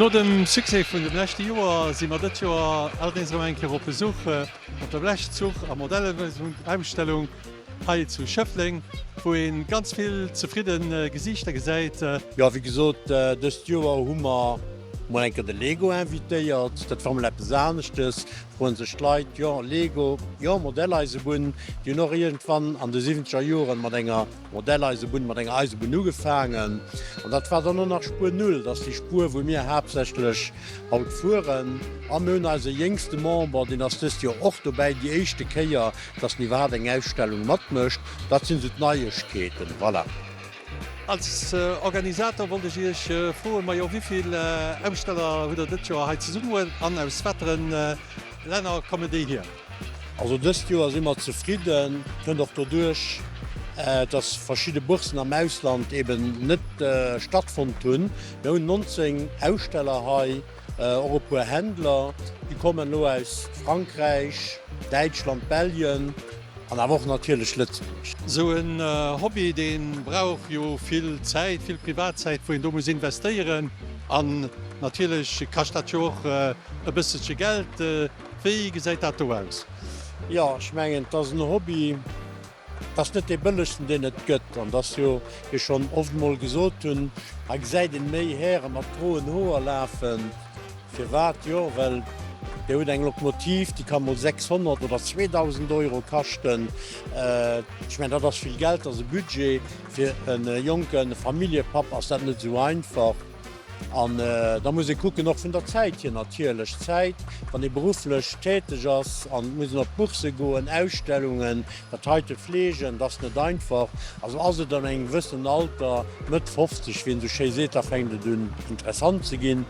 No dem Succès vun dem leschte Joer si mer dëtt Joer alt nees erëm eng Kéier op Besuch op der Blechzuch a Modelleisenbunn-Ausstellung hei zu Schëffleng, wou ee ganz vill zefridde Gesiichter gesäit. Jo, wéi gesot, dëst Joer hu mer mol eng Kéier de Lego invitéiert. Dat war mol eppes aneschtes. Froen sech d'Leit, jo, Lego, jo, Modelleisebunn. Déi hunn och iergendwann an de siwwenzeger Joren mat enger Modelleisebunn mat enger Eisebunn ugefaangen an dat war dann och nach Spuer Null. Dat ass déi Spuer, wou mir haaptsächlech haut fueren. A mir hunn eise jéngste Member, deen ass dëst Joer och dobäi, déi éischte Kéier, dass en iwwerhaapt eng Ausstellung matmécht. Dat sinn esou d'Neiegkeeten. Voilà. Als Organisator wollt ech Iech froen, majo, wéi vill Aussteller hutt Der dëst Joer hei zesummen an aus wateren Länner kommen déi hier? Also dëst Joer si mer zefridden. Kënnt och doduerch, dass verschidde Bourssen am Ausland eben net stattfonnt hunn. Mir hunn 19 Aussteller hei, och e puer Händler. Déi kommen elo aus Frankräich, Däitschland, Belgien an awer och natierlech Lëtzebuerg. Esou en Hobby, dee brauch jo vill Zäit, vill Privatzäit, wou een do muss investéieren. An natierlech kascht dat jo och e bësselche Geld. Wéi gesäit dat do aus? Jo, ech mengen, et ass en Hobby, et ass net dee bëllegsten, deen et gëtt. An et ass jo, wéi ech schonn oft emol gesot hunn, hei gesäit een méi Häre mat groen Hoer lafen. Firwat? Jo, well Dir hutt eng Lokomotiv, déi ka mol 600 oder 2.000 Euro kaschten. Ech mengen, dat ass vill Geld, dat ass e Budget. Fir e jonke Familljepapp ass dat net esou einfach. An da muss ee kucken, och vun der Zäit hier natierlech, d'Zäit, wann ee berufflech täteg ass an et muss een op d'Bourse goen, Ausstellungen, dat heite fleegen, dat ass net einfach. Also ass et an engem gewëssenen Alter, Mëtt 50, wéi een esou schéi seet, da fänkt et un interessant ze ginn.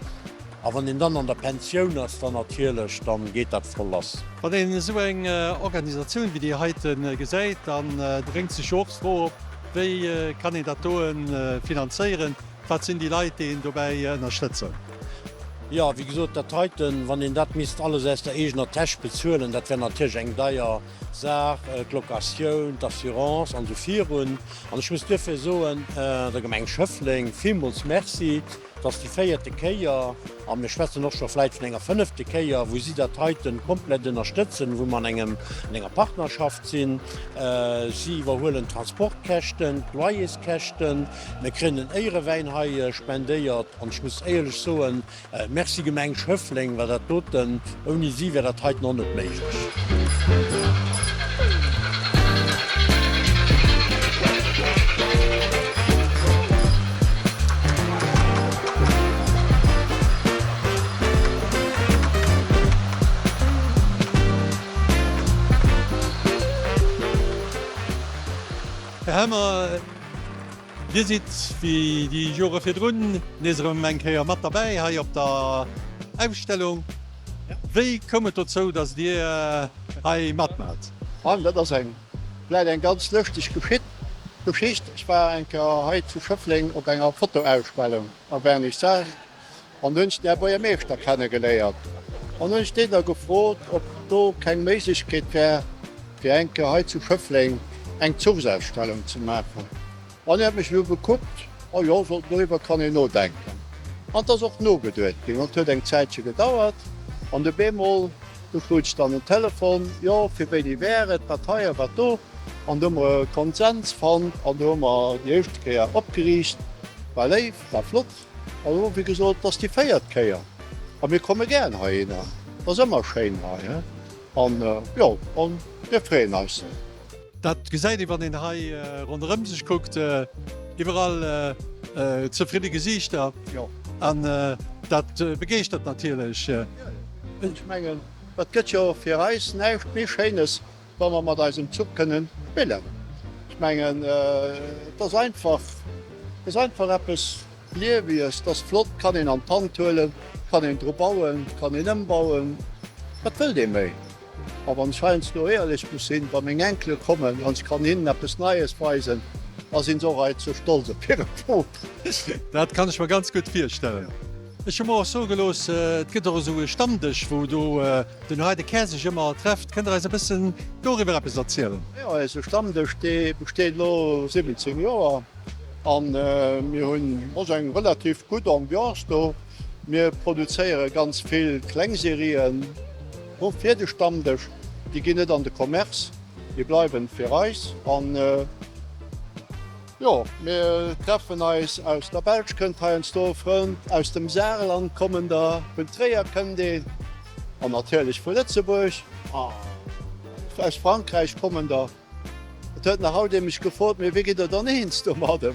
A wann een dann an der Pensioun ass, dann natierlech, dann geet dat voll lass. Wann een esou eng Organisatioun wéi déi heite gesäit, dann dréngt sech jo och d'Fro op, wéi kann een dat doe finanzéieren? Wat sinn déi Leit, déi een dobäi ënnerstëtzen? Jo, wéi gesot, dat heiten, wann een dat misst alles aus der eegener Täsch bezuelen, dat wär natierlech eng deier Saach, d'Locatioun, d'Assurance an esou virun. An ech muss duerfir soen, der Gemeng Schëffleng villmools Merci. Et ass déi véierte Kéier, a mir schwätzen och scho vläit vun enger fënnefte Kéier, wou si dat heite komplett ënnerstëtzen, wou mer an engem, an enger Partnerschaft sinn. Si iwwerhuelen d'Transportkäschten, d'Loyerskäschten. Mir kréien en Éierewäin hei spendéiert. An ech muss éierlech soen, Merci Gemeng Schëffleng, well dat doten, ouni si wär dat heiten och net méiglech. Här Helmer, Dir sidd, wéi déi Jore virdrun, nees erëm eng Kéier mat derbäi hei op der Ausstellung. Wéi koum et dozou, datt Dir hei matmaacht? An dat ass eng vläit eng ganz lëschteg Geschicht. Ech war eng Kéier hei zu Schëffleng op enger Fotoausstellung a Vernissage an do hunn ech den Här Buergermeeschter kennegeléiert. An hunn ech deen da gefrot, ob do keng Méiglechkeet wär, fir eng Kéier hei zu Schëffleng eng Zuchsausstellung ze maachen. An hien huet mech elo gekuckt, Oh jo, sot en, doriwwer kann een nodenken. An et ass och nogeduet ginn. An et huet eng Zäitche gedauert. An op eemol, du krut ech dann en Telefon, Jo, fir wéini wär et, wat hei a wat do. An do hu mer e Konsens fonnt an do hu mer déi éischte Kéier opgeriicht. War léif, war flott. An elo, wéi gesot, et ass déi véiert Kéier. A mir komme gären heihinner. Et ass ëmmer schéin hei. An jo, an mir freeën eis. Dat gesäit ee wann een hei ronderëm sech kuckt, iwwerall zefridde Gesiichter an dat begeeschtert natierlech. Ech mengen, et gëtt jo fir eis näischt méi Schéines, wa mer mat eisem Zuch kënnen spillen. Ech mengen, et ass einfach, et ass einfach eppes Lieweges, et ass flott, kann een an d'Hand huelen, kann een dru bauen, kann een ëmbauen. Wat wëllt ee méi? A wann ech heiansdo éierlech muss sinn, wa meng Enkele kommen an ech kann hinnen eppes Neies weisen, da sinn se och heiansdo stolz op hire Bop. Dat kann ech mer ganz gutt virstellen. Ech hu mer och soe gelooss, et gëtt och esou e Stammdësch, wou do den Hei de Kär sech ëmmer trefft. Kënnt Der eis e bëssen doriwwer eppes erzielen? Jo, eise Stammdësch, dee besteet elo 17 Joer a mir hunn och eng relativ gutt Ambiance do. Mir produzéiere ganz vill kleng Serien fir de Stammdësch. Déi ginn net an de Commerce, déi bleiwen fir eis. An jo, mir treffen eis, aus der Belsch kënnt heiansdo e Frënd, aus dem Saarland kommen der, vun Tréier kënnt een an natierlech vu Lëtzebuerg, aus Frankräich kommen der. Et huet nach haut ee mech gefrot, Mee wéi gitt Der dann eens domadden?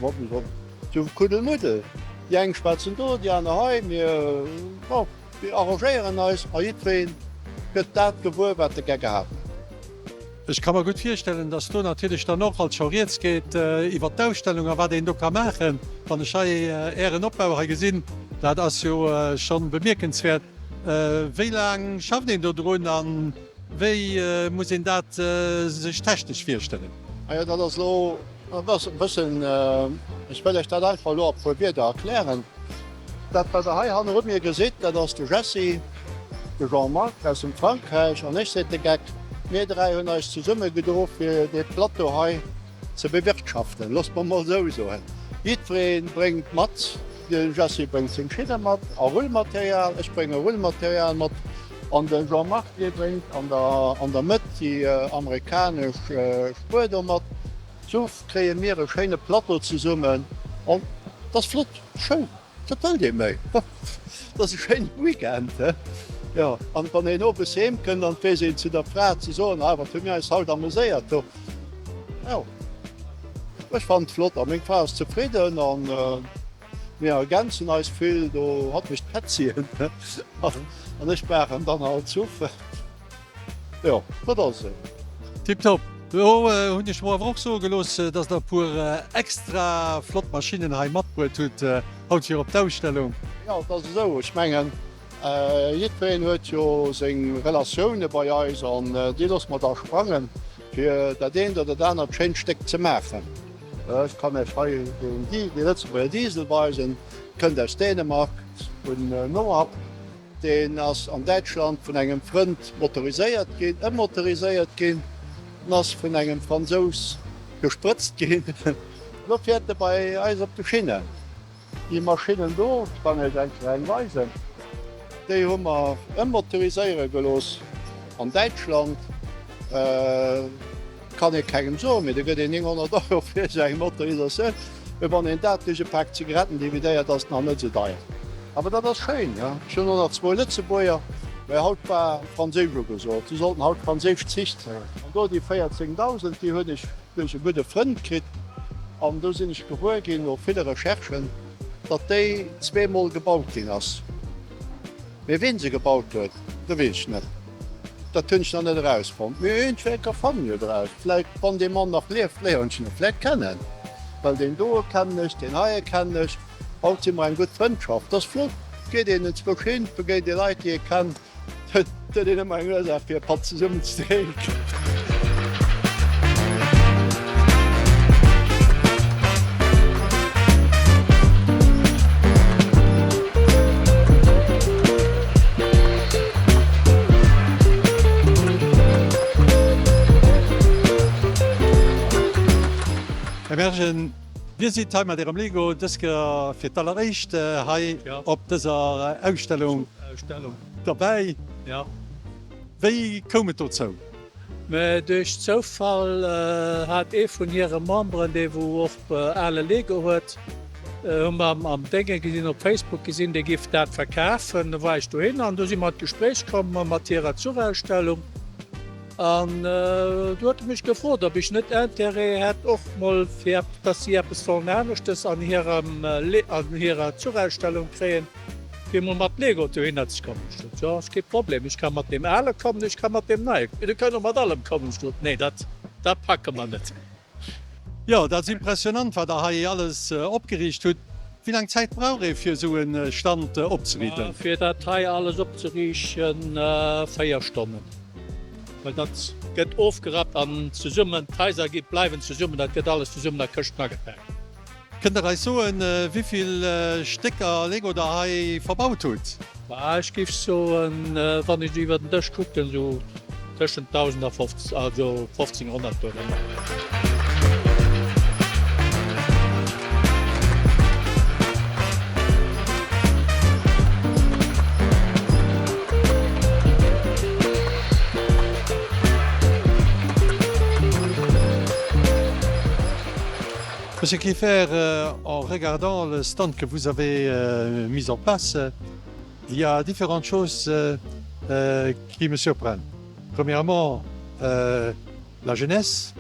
Sou Kuddelmuddel, déi eng schwätzen do, déi aner hei, mir, bon, mir arrangéieren eis a jiddweree gëtt dat gewuer, wat e gär gehat hätt. Ech ka mer gutt virstellen, dass do natierlech dann och alt scho rieds geet iwwert d'Ausstellung a wat een do ka maachen. Wann ech hei Ären Opbau hei gesinn, dat ass jo schonn bemierkenswäert. Wéi laang schafft een do drun a wéi muss een dat sech technesch virstellen? Majo, dat ass elo e bëssen, ech wëll Iech dat einfach elo a puer Wierder erklären. Dat wat Der hei hanneru mir gesitt, dat ass de Jessy, de Jean-Marc aus dem Frankräich an ech, seet de Geck. Mir 3 hunn eis zesummegedo fir dee Plateau hei ze bewirtschaften, loosst mer mol esou soen. Jiddweree bréngt mat, de Jessy bréngt seng Schinne mat a Rullmaterial, ech brénge Rullmaterial mat an de Jean-Marc dee bréngt an der an der Mëtt déi amerikanesch Spuer do mat. Sou kréie mir e schéine Plateau zesummen an et ass flott, schéin. Wat wëllt ee méi? Et ass e schéine Weekend, he? Jo, an wann een owes heem kënnt an et weess een zu der Fra ze soen, Ah, wat hu mir eis haut ameséiert do. Jo, ech fannen et flott a meng Fra ass zefridden an mir ergänzen eis vill. Do hatt mécht d'Petzien an ech maachen dann halt d'Suff. Jo, dat ass esou. Tiptop. Do hunn ech mer awer och soe gelooss, dass der e puer extra flott Maschinnen hei matbruet hutt haut fir op d'Ausstellung. Jo, et ass esou. Ech mengen, jiddwereen huet jo seng Relatioune bei eis an déi loosse mer da sprangen, fir dat eent oder dat anert schéint Stéck ze maachen. Ech kann Iech hei deen Lëtzebuerger Diesel weisen, kënnt aus Dänemark, vun Nohab. Deen ass an Däitschland vun engem Frënd motoriséiert ginn, ëmmotoriséiert ginn, en ass vun engem Fransous gesprëtzt ginn. Elo fiert e bei eis op de Schinnen. Déi Maschinnen do, ech kann Iech eng Kéier eng weisen, déi hu mer ëmmotoriséiere gelooss an Däitschland. Kann ee kengem soen, mee do gëtt een 900 Euro fir esou eng Motorisatioun. Mee wann een dat duerch e Pak Zigaretten dividéiert, ass et nach net esou deier. Awer dat ass schéin, jo. Ech hunn och nach zwou Lëtzebuerger, mee haut war Franséisch ugesot. Si sollten haut franséisch Zich zéien. An do déi 14.000, déi hunn ech duerch e gudde Frënd kritt. An do sinn ech gewuer ginn, no ville Recherchen, datt déi zweemol gebaut ginn ass. Mee wien se gebaut huet, dat weess ech net. Dat hunn ech nach net erausfonnt. Mee iergendwéi fannen ech et eraus. Vläicht, wann dee Mann nach lieft, léieren ech en och vläicht kennen. Well deen doe kennen ech, deen heie kennen ech. Haut si mer eng gutt Frëndschaft. Dat ass flott. Geet een enzwousch hin, begéint ee Leit, déi ee kennt. Dat huet een ëmmer eng Ursaach, fir e Patt zesummen ze drénken. Här Mergen, Dir sidd hei mat Ärem Lego dës Kéier fir d'alleréischt hei op dëser Ausstellung derbäi. Wéi koum et dozou? Mä duerch Zoufall hat ee vun hire Memberen, dee wou och ale Lego huet, hu mer am Dénge gesinn, op Facebook gesinn, dee giff dat verkafen. Du war ech dohin an du si mer an d'Gespréich komm mat hirer Zuchausstellung. An du huet e mech gefrot, ob ech net Intérêt hätt och mol fir, dass si eppes sollen aneschtes an hirem, an hirer Zuchausstellung kréien. Fir emol mat Lego dohinner ze kommen. Ech sot, Jo, ass kee Problem, ech ka mat deem ale kommen, ech ka mat deem neie kommen, du kënns och mat allem kommen. Ech sot, Nee, dat, dat packe mer net. Jo, dat ass impressionant, wat Der hei alles opgeriicht hutt. Wéi laang Zäit brauch ee fir esou e Stand opzeriichten? Fir dat hei alles opzeriichten, 4 Stonnen. Well dat gëtt ofgerappt an zesummen, d'Haiser gi bleiwen zesummen, dat gëtt alles zesummen a Këschten agepaakt. Kënnt der eis soen wéivill Stécker Lego der hei verbaut hutt? Bah, ech giff soen, wann ech iwwer den Dësch kucken, sou tëschent 1.000 a 15, also 1.500 dorëmmer. Monsieur Kieffer, en regardant le stand que vous avez mis en place, il y a différentes choses qui me surprennent. Premièrement, la jeunesse,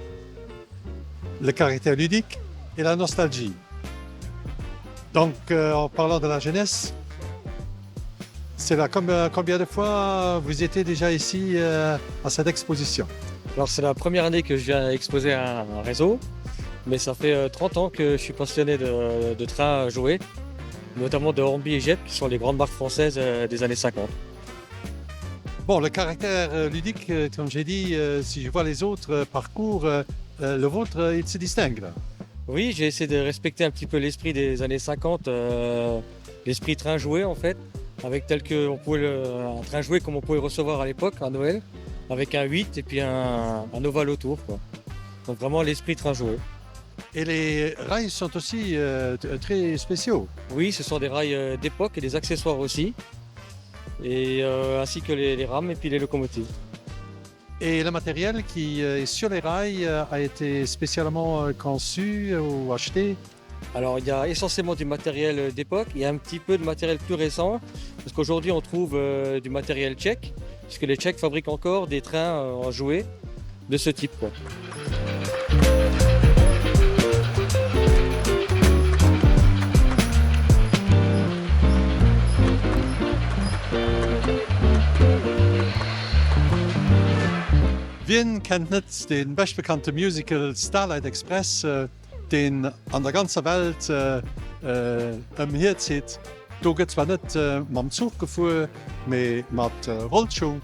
le caractère ludique et la nostalgie. Donc en parlant de la jeunesse, c'est là combien de fois vous étiez déjà ici à cette exposition? Alors c'est la première année que je viens exposer un réseau, mais ça fait 30 ans que je suis passionné de, de trains joués, notamment de Hornby et Jep, qui sont les grandes marques françaises des années 50. Bon, le caractère ludique, comme j'ai dit, si je vois les autres parcours, le vôtre, il se distingue là. Oui, j'ai essayé de respecter un petit peu l'esprit des années 50, euh, l'esprit train joué en fait, avec tel que on pouvait le, un train joué comme on pouvait recevoir à l'époque à Noël, avec un 8 et puis un, un ovale autour. Quoi. Donc vraiment l'esprit train joué. Et les rails sont aussi euh, très spéciaux. Oui, ce sont des rails euh, d'époque et des accessoires aussi, et euh, ainsi que les, les rames et puis les locomotives. Et le matériel qui est sur les rails a été spécialement conçu ou acheté? Alors il y a essentiellement du matériel d'époque, il y a un petit peu de matériel plus récent, parce qu'aujourd'hui on trouve euh, du matériel tchèque, puisque les Tchèques fabriquent encore des trains euh, en jouet de ce type. Quoi. Wien kennt net dee beschtbekannte Musical Starlight Express, deen an der ganzer Welt ëmhierzitt? Do gëtt zwar net mam Zuch gefuer, mee mat Rollschung.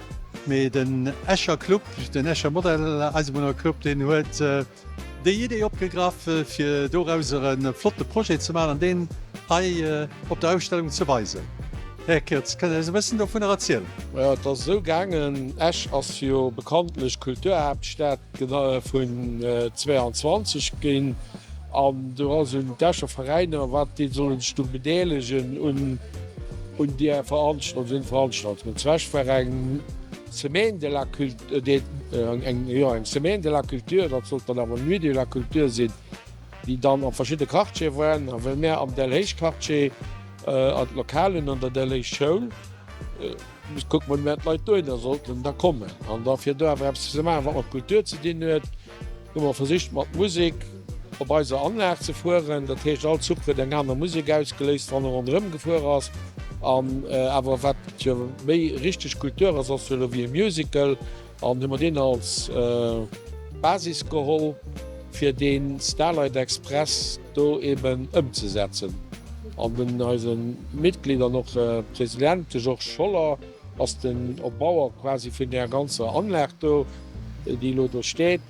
Mee den Escher Club, den Escher Modelleisebunnerclub, deen huet déi Idee opgegraff, fir dorauser e flotte Projet ze maachen an deen hei op der Ausstellung ze weisen. Här Kirtz, kënnt Der eis e bëssen dovunner erzielen? Majo, et ass esou gaangen, Esch ass jo bekanntlech Kulturhaaptstad vun 22 ginn an do ass un d'Escher Veräiner, wat déi solle sech do bedeelegen un där Veranstaltung. Zu Esch war eng Semaine de la eng, jo, eng Semaine de la Culture, dat sollt dann awer Nuit de la Culture sinn, déi dann a verschidde Quartiere waren. A well mär am Dellhéich-Quartier an d'Lokal hunn an der Dellhéich-Schoul, kucke mer, mä d'Leit dohinner sollten da kommen. An da fir do awer eppes ze maachen, wat mat Kultur ze dinn huet, hu mer versicht mat Musek op eiser Anlag ze fueren. Dat heescht, all Zuch huet eng aner Musek ausgeléist, wann e ronderëm gefuer ass. An awer wat jo méi richteg Kultur ass, ass jo elo wéi e Musical. An hu mer deen als Basis geholl, fir dee Starlight Express do eben ëmzesetzen. An den eise Mitglied an och President, de Georges Scholler, ass den Erbauer quasi vun där ganzer Anlag do, déi elo do steet,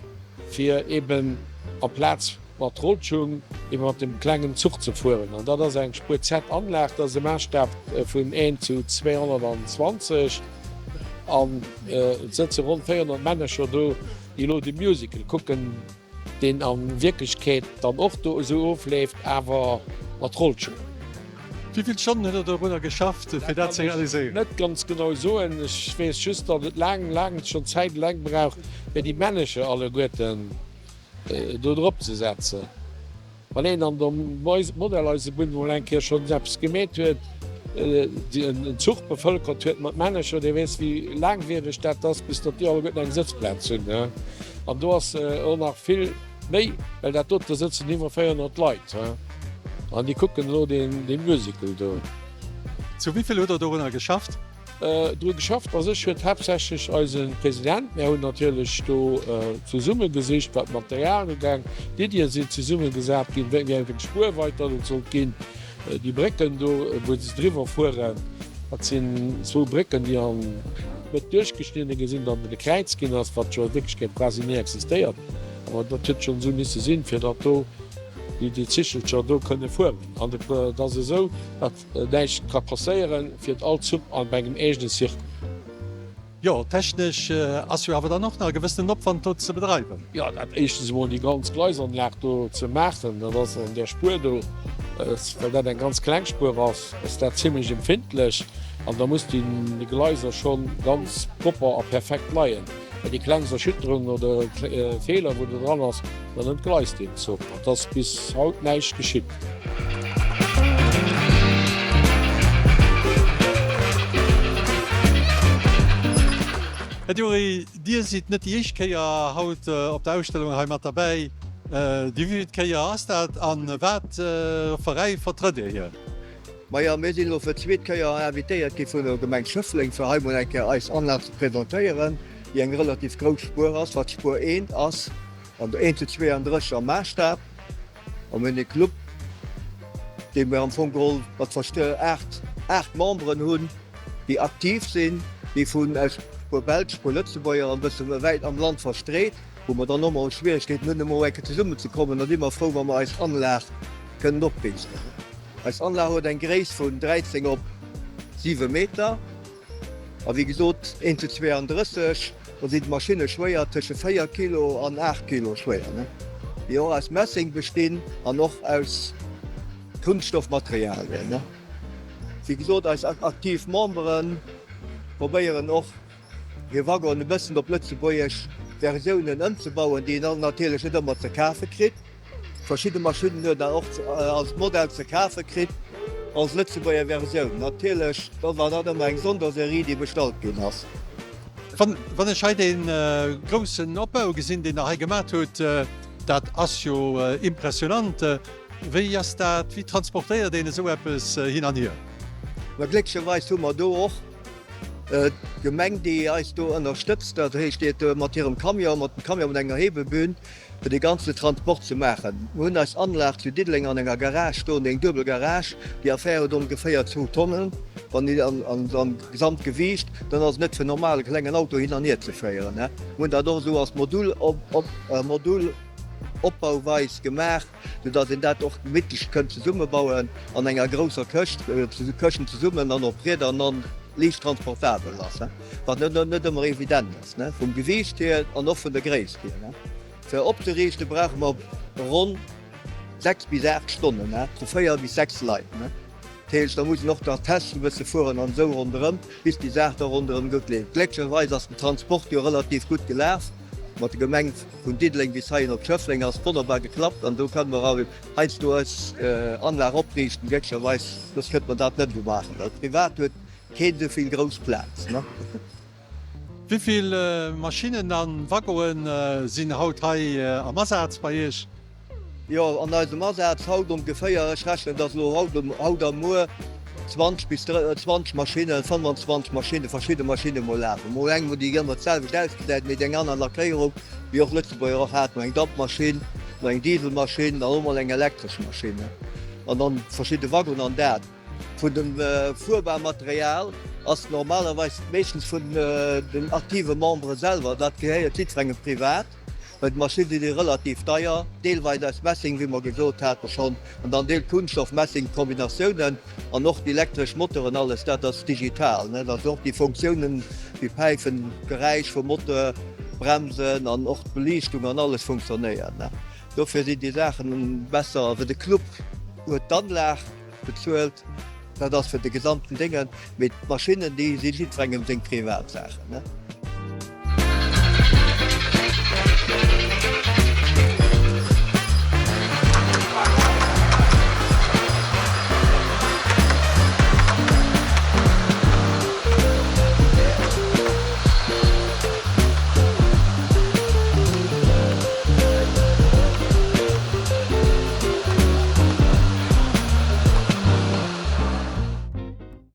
fir eben amplaz mat Rollschung eben mat dem klengen Zuch ze fueren. An dat ass eng Spuer Z-Anlag, dat ass e Maasstaf vun 1 zu 220 an et sëtze ronn 400 Männercher do, déi elo de Musical kucken. deen a Wierklechkeet dann och do esou ofleeft, awer mat Rollschung. Wéi vill Stonnen huet Der dorunner geschafft, fir dat ze realiséieren? Net ganz genau soen. Ech weess just, datt et laang, laang, schonn Zäit eleng brauch, fir déi Männecher alleguerten do drop ze setzen. Wann een an der Modelleisebunn mol eng Kéier schonns eppes gemeet huet, déi en Zuch bevëlkert huet mat Männecher, dee weess wéi laangwiereg dat ass, bis datt déi alleguerten eng Sëtzplaz hunn. An do ass och nach vill méi, well dat dote sëtzen iwwer 400 Leit an déi kucken elo dee Musical do. Zu wéi vill hutt Der dorunner geschafft? Dru geschafft a sech huet haaptsächlech eise President. Mär hunn natierlech do zesumme gesicht, wat d'Material ugaang. D'Iddie sinn zesumme gesat ginn, wéi eng Spuerweit datt et sollt ginn. Déi Brécken do, wou se driwwer fueren, dat sinn zwou Brécken, déi an d'Mëtt duerchgeschnidde gi sinn, datt et e Kräiz ginn ass, wat jo a Wierklechkeet quasi ni existéiert. Awer dat huet schonn esou misse sinn, fir datt do déi Zichelcher do kënne fueren. An et ass esou, datt. Näischt ka passéieren, fiert all Zuch an engem eegene Circuit. Jo, technesch ass jo awer dann och nach e gewëssenen Opwand do ze bedreiwen. Jo, dat éischtens emol déi ganz Gleisanlag do ze maachen, dat ass an där Spuer do, well dat eng ganz kleng Spuer ass, ass dat zimlech empfindlech an da muss déi Gleiser scho ganz propper a perfekt leien. Déi klengst Erschütterung oder Feeler wou do dran ass, dann entgleist deen Zuch. Et ass bis haut näischt geschitt. Här Dury, Dir sidd net déi éischt Kéier haut op der Ausstellung hei mat derbäi. Déi wéivilt Kéier ass dat a wat Veräi vertrëtt Dir hier? Majo, mir sinn elo fir d'zweet Kéier invitéiert gi vun der Gemeng Schëffleng, fir hei mol eng Kéier eis Anlag ze presentéieren, déi eng relativ grouss Spuer ass, wat d'Spuer eent ass an der 1 zu 32 am Maasstaf. A mir hunn e Club, dee mir am Fong geholl mat 8, 8 Memberen hunn, déi aktiv sinn, déi vun aus puer Belsch, puer Lëtzebuerger an e bësse méi wäit am Land verstreet, wou mer dann och mol Schwieregkeeten hunn, emol eng Kéier zesummenzekommen. Da si mer frou, wa mer eis Anlag kënnen opriichten. Eis Anlag huet eng Gréisst vun 13 op 7 Meter a wéi gesot 1 zu 32. Do sinn d'Maschinne schwéier, tësche 4 Kilo an 8 Kilo schwéier, déi och aus Messeng bestinn an och aus Kunststoffmaterialien. Wéi gesot, eis aktiv Membere probéieren och hir Waggonen e bëssen op lëtzebuergesch Versiounen ëmzebauen, déi een natierlech net ëmmer ze kafe kritt. Verschidde Maschinnen huet der och als Modell ze kafe kritt, als Lëtzebuerger Versioun natierlech. Da war dat ëmmer eng Sonderserie, déi bestallt ginn ass. Wann ech hei dee groussen Opbau gesinn, deen Der hei gemat hutt, dat ass jo impressionant. Wéi ass dat, wéi transportéiert een esou eppes hin an hier? Ma glécklecherweis hu mer do och d'Gemeng, déi eis do ënnerstëtzt. Dat heescht, déi huet mat hirem Camion, mat dem Camion mat enger Hebebühn, fir dee ganze Transport ze maachen. Mir hunn eis Anlag zu Diddeleng an enger Garage stoen, eng duebel Garage. Déi Affär huet ongeféier zwou Tonnen, wann déi am Gesamtgewiicht, dann ass et net fir normale klengen Auto hin an hier ze féieren. Mir hunn dat och esou als Modul, Modul Opbauweis gemaach, soudatt een dat och gemittlech kënnt zesummebauen an enger grousser Këscht, Këschten zesummen an op Rieder an dann liicht transportabel ass, wat net ëmmer evident ass. Vum Gewiicht hier an och vun der Gréisst hier. Fir opzeriichte brauche mer ronn 6 bis 8 Stonnen, zu 4 bis 6 Leit. Dat heescht, da muss een och nach testen, e bësse fueren an esou ronderëm, bis déi Saach da ronderëm gutt leeft. Glécklecherweis ass den Transport jo relativ gutt gelaf mat der Gemeng vun Diddeleng bis heihin op Schëffleng ass wonnerbar geklappt an do kënne mer heiansdo eis Anlag opriichten. Glécklecherweis, soss kënnt mer dat net esou maachen, well privat huet keen esou vill grouss Plaz. Wéi vill Maschinnen a Waggonen sinn haut hei am Asaz bei Iech? Jo, an eisem Asaz haut ongeféier, ech rechnen, dass elo haut, haut a muer 20 bis 20 Maschinnen, 25 Maschinnen, verschidde Maschinne mol lafen. Mol eng, wou déi ëmmer d'selwecht ausgesäit, mee déi eng aner Lackéierung, wéi och Lëtzebuerger och haten, mol eng Dampmaschinn, mol eng Dieselmaschinn an och mol eng elektresch Maschinn an dann verschidde Waggonen an dat. Vun dem Fuerbarmaterial ass normalerweis meeschtens vun den aktive Membere selwer, dat gehéiert jiddwerengem privat, well d'Maschinne si relativ deier, deelweis aus Messing, wéi mer gesot hate schonn, an dann Deel Kunststoff-Messing-Kombinatiounen an och déi elektresch Motoren, alles dat ass digital, also och déi Funktiounen wéi Päifen, Geräisch vum Moteur, Bremsen an och d'Beliichtung an alles funktionéiert. Dofir sinn déi Saachen besser. Also de Club huet d'Anlag. Bezuelt, dat ass fir de gesamten Déngen, mee d'Maschinnen, déi si jiddwerengem seng Privatsaachen.